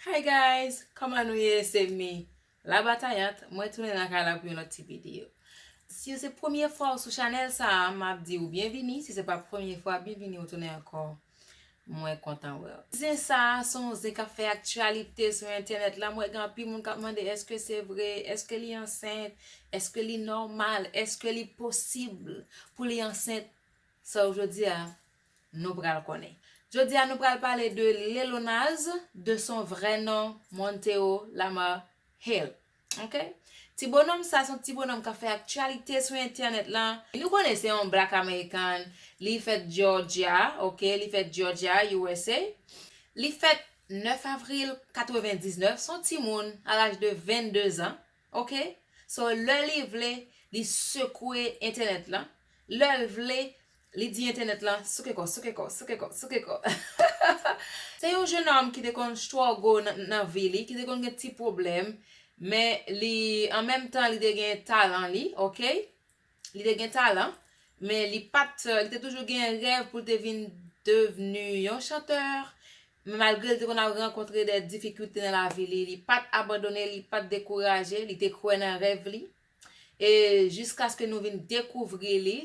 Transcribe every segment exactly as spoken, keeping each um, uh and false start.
Hi guys, kòman nou ye? Se mi, La Batayant. Mwen tounen nan kay la pou yon lòt ti videyo. Si se premye fwa w sou chanèl sa a, m ap di w byenvini. Si se pa premye fwa, byenvini w tounen ankò. Mwen kontan wè w. Zen sa a se yon zen k ap fè aktyalite sou entènèt la. Mwen gen anpil moun k ap mande èske se vre, èske li ansent, èske li nòmal, èske li posib pou li ansent. So, jodi a, nou pral konnen. Jodi a, nou pral pale de Lil Nas, de son vrai nom, Montero Lamar Hill. Ok? Ti bonòm sa, se yon ti bonòm k ap fè aktyalite sou entènèt lan. Nou konnen se yon Black American, li fèt Georgia, ok? Li fèt Georgia, U S A. Li fèt nèf avril katrevendiznèf, se yon timoun a laj de vennde zan. Ok? So, lè li vle, li sekwe entènèt lan. Lè l vle, li di entènèt lan, souke kò, souke kò, souke kò, souke kò. Se yon jenòm ki te konn struggle nan, nan vi li, ki te konn gen ti pwoblèm, men li, an menm tan, li te gen talan li, ok? Li te gen talan, men li pa t, li te toujou gen rèv pou l te vin devni yon chantè. Men malgre li te konn ap rankontre de difikilte nan lavi li, li pa t abandone, li pa t dekouraje, li te kwè nan rèv li. E jiskaske nou vin dekouvri li,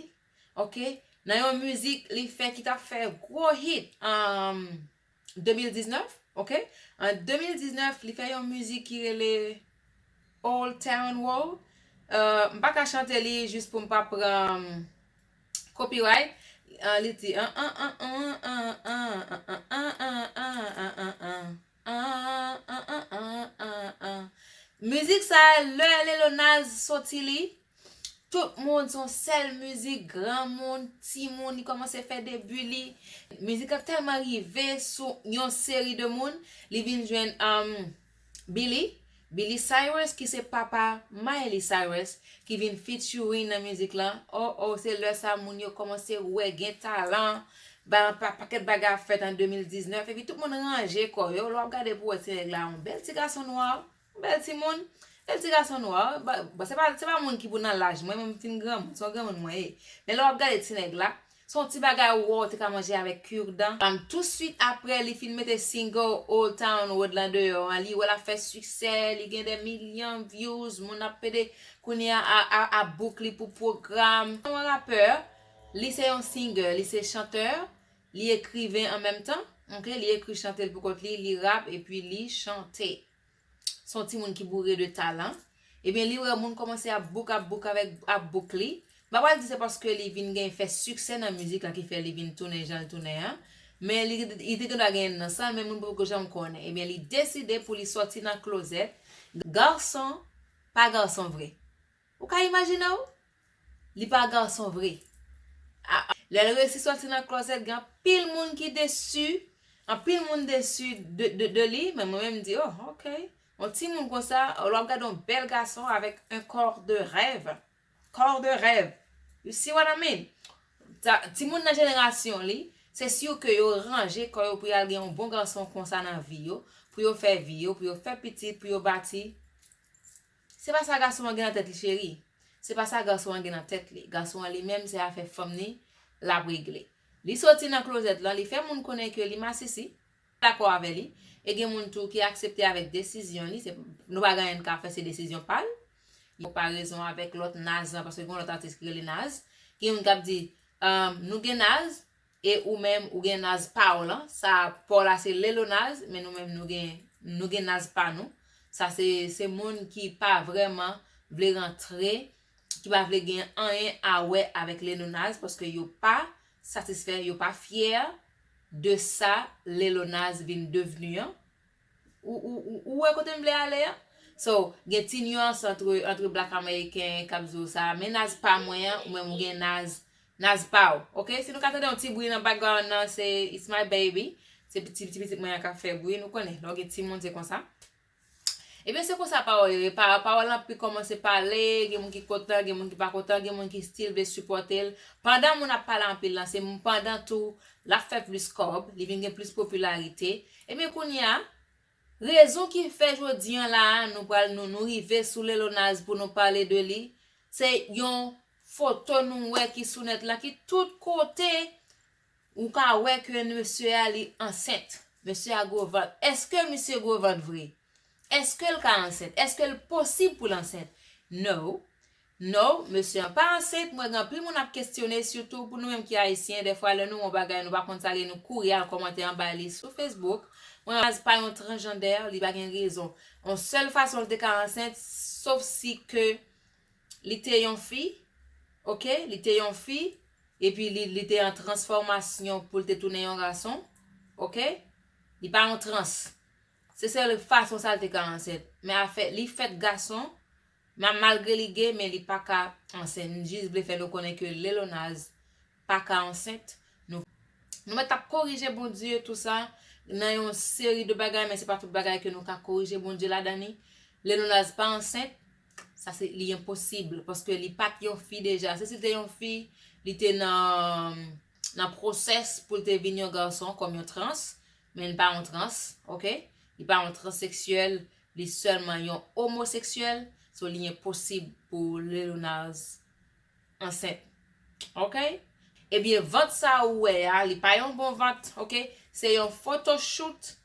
ok, nan yon mizik li fè ki t ap fè gwo hit an de mil diznèf, ok? An de mil diznèf, li fè yon mizik ki rele Old Town Road. Euh, m pa ka chante li jis pou m pa pran copyright. Euh, li di an an an an an an an an an an an an an an an an an an. Mizik sa a, lè Lil Nas soti li, tout moun, se yon sèl mizik, granmoun, timoun, li kòmanse fè debi li. Mizik la tèlman rive sou yon seri de moun, li vin jwenn um, Billy, Billy Cyrus, ki se papa Miley Cyrus, ki vin featuring nan mizik lan. Oh, oh, se lè sa moun yo kòmanse wè gen talan. Ba, pa, pakèt bagay ap fèt an de mil diznèf, epi tout moun ranje kò yo. Lè w ap gade pou wè ti nèg la, yon bèl ti gason nwa, yon bèl timoun, bèl ti gason nwa. Ba, ba, se pa, se pa moun ki pou nan laj mwen, mwen m fin granmoun, se yon granmoun mwen ye. Men lè w ap gade ti nèg la, se yon ti bagay ou wè w te ka manje avèk cure-dent. Um, tousuit apre li fin mete single Old Town Road lan deyò an, li wè l ap fè siksè, li gen de milyon views, moun ap pede kounye a, a, a, a book li pou pwogram. Se yon rapè, li se yon singer, li se chantè, li ekriven an menm tan. Ok, li ekri chante l pou kont li, li rap epi li chante. Se yon timoun ki boure de talan. Ebyen, li wè moun kòmanse ap book, ap book avèk, ap book li. M pa pral di se paske li vin gen fè siksè nan mizik la ki fè li vin tounen jan l tounen an. Men li, li te gendwa genyen nan san l, men moun poko janm konnen. Ebyen, li deside pou li sòti nan klozèt. Gason pa gason vre. Ou ka imajine w? Li pa gason vre. A, lè l resi sòti nan klozèt, gen anpil moun ki desi, anpil moun desi de, de, de li, men mwen menm m di, oh, ok. Yon timoun konsa, lè w ap gade yon bèl gason avèk un corps de rêve. Corps de rêve. You see what I mean? Sa, timoun nan jenerasyon li, se si ke yo ranje kò yo pou y al gen yon bon gason konsa nan vi yo, pou yo fè vi yo, pou yo fè pitit, pou yo bati. Se pa sa gason an gen nan tèt li, cheri. Se pa sa gason an gen nan tèt li. Gason an li menm, se afè fanm ni l ap regle. Li soti nan klozèt lan, li fè moun konnen ke li masisi, dakò avè li. E gen moun tou ki aksepte avèk desizyon li. Se, nou pa gen anyen n ka fè, se desizyon pa l. Konparezon avèk lòt Nas lan, paske gen yon lòt atis ki rele Nas. Gen moun k ap di, um, nou gen Nas, e ou menm, ou gen Nas pa w lan. Sa pa w la se Lil Nas, men nou menm nou gen, nou gen Nas pa nou. Sa se, se moun ki pa vrèman vle rantre, ki pa vle gen anyen a wè avèk Lil Nas, paske yo pa satisfè, yo pa fyè de sa Lil Nas vin devni an. Ou, ou, ou, ou wè kote m vle ale a? So, gen ti nyans antre, antre Black American k ap di w sa, men Nas pa mwen an, ou menm ou gen Nas, Nas pa w. Ok? Si nou ka tande yon ti bri nan background nan, se, it's my baby. Se ti, ti pitit mwen an k ap fè bri, nou konnen, lè w gen timoun, se konsa. Ebyen, se konsa pawòl yo ye. Pa, pawòl lan pi kòmanse pale, gen moun ki kontan, gen moun ki pa kontan, gen moun ki still vle sipòte l. Pandan moun ap pale anpil lan, se pandan tou l ap fè plis kòb, li vin gen plis popilarite. Ebyen, kounye a, rezon ki fè jodi an la a, nou pral, nou, nou rive sou Lil Nas pou nou pale de li, se yon foto nou wè ki sou nèt la, ki tout kote, ou ka wè ke mesye a li ansent. Mesye a gwo vant. Èske misye gwo vant vre? Èske l ka ansent? Èske l posib pou l ansent? No. No, mesye an pa ansent. Mwen gen anpil moun ap kesyone, sitou pou nou menm ki ayisyen. Dèfwa, lè nou wè yon bagay, nou pa konn sa l ye, nou kouri al kòmante anba li sou Facebook. Mwen, Lil Nas pa yon transjandè, li pa gen rezon. Yon sèl fason l te ka ansent, sof si ke li te yon fi, oke? Li te yon fi, epi li, li te an transfòmasyon pou l te tounen yon gason, oke? Li pa yon trans. Se sèl fason sa l te ka ansent. Men afè, li fèt gason, ma-, malgre li ge, men li pa ka ansent. M jis vle fè nou konnen ke Lil Nas pa ka ansent. Nou, nou mèt ap korije Bondye tou sa nan yon seri de bagay, men se pa tout bagay ke nou ka korije Bondye ladan li. Lil Nas pa ansent, sa se, li enposib, paske li pa t yon fi deja. Se si l te yon fi, li te nan, nan pwosès pou l te vin yon gason kòm yon trans, men li pa yon trans, oke? Li pa yon transeksyèl, li sèlman yon omoseksyèl, so li enposib pou Lil Nas ansent. Oke? Ebyen, vant sa ou wè a, li pa yon bon vant, oke? Se yon photoshoot.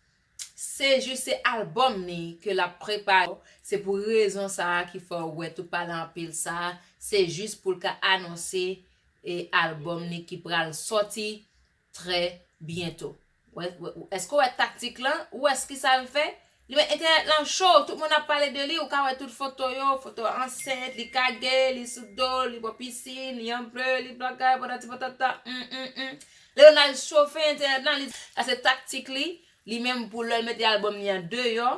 Se jis se albòm li ke l ap prepare. Se pou rezon sa a ki fè w wè tout pale anpil sa a. Se jis pou l ka anonse e albòm li ki pral sòti trè byento. Wè, wè, èske w wè taktik lan? Ou wè s ki sa l fè? Li met entènèt lan cho, tout moun ap pale de li, ou ka wè tout foto yo, foto ansent, li kage, li sou do, li bò pisin, li an ble, li bagay, patati patata, mm, mm, mm. Lil Nas chofe entènèt lan, li, sa se taktik li, li menm pou lè l mete albòm li an deyò,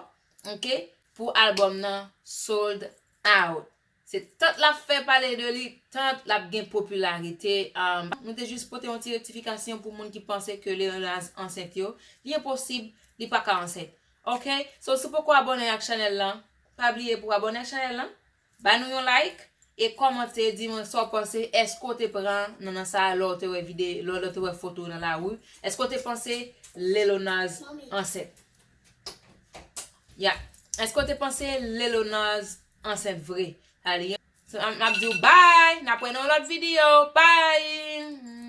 oke, pou albòm nan sold out. Se tant l ap fè pale de li, tant l ap gen popilarite. Um, nou te jis pote yon ti rektifikasyon pou moun ki panse ke Lil Nas ansent yo. Li enposib, li pa ka ansent. Oke? So, si w poko abòne ak chanèl lan, pa bliye pou w abòne ak chanèl lan. Ba nou yon like e kòmante, di mwen sa w panse. Èske w te pran nan, nan sa a lè w te wè vide-, lè, lè w te wè foto nan lari? Èske w te panse Lil Nas ansent? Ya. Èske w te panse Lil Nas ansent vre? Ale, so, m, m ap di w bye. N ap wè nan yon lòt videyo. Bye!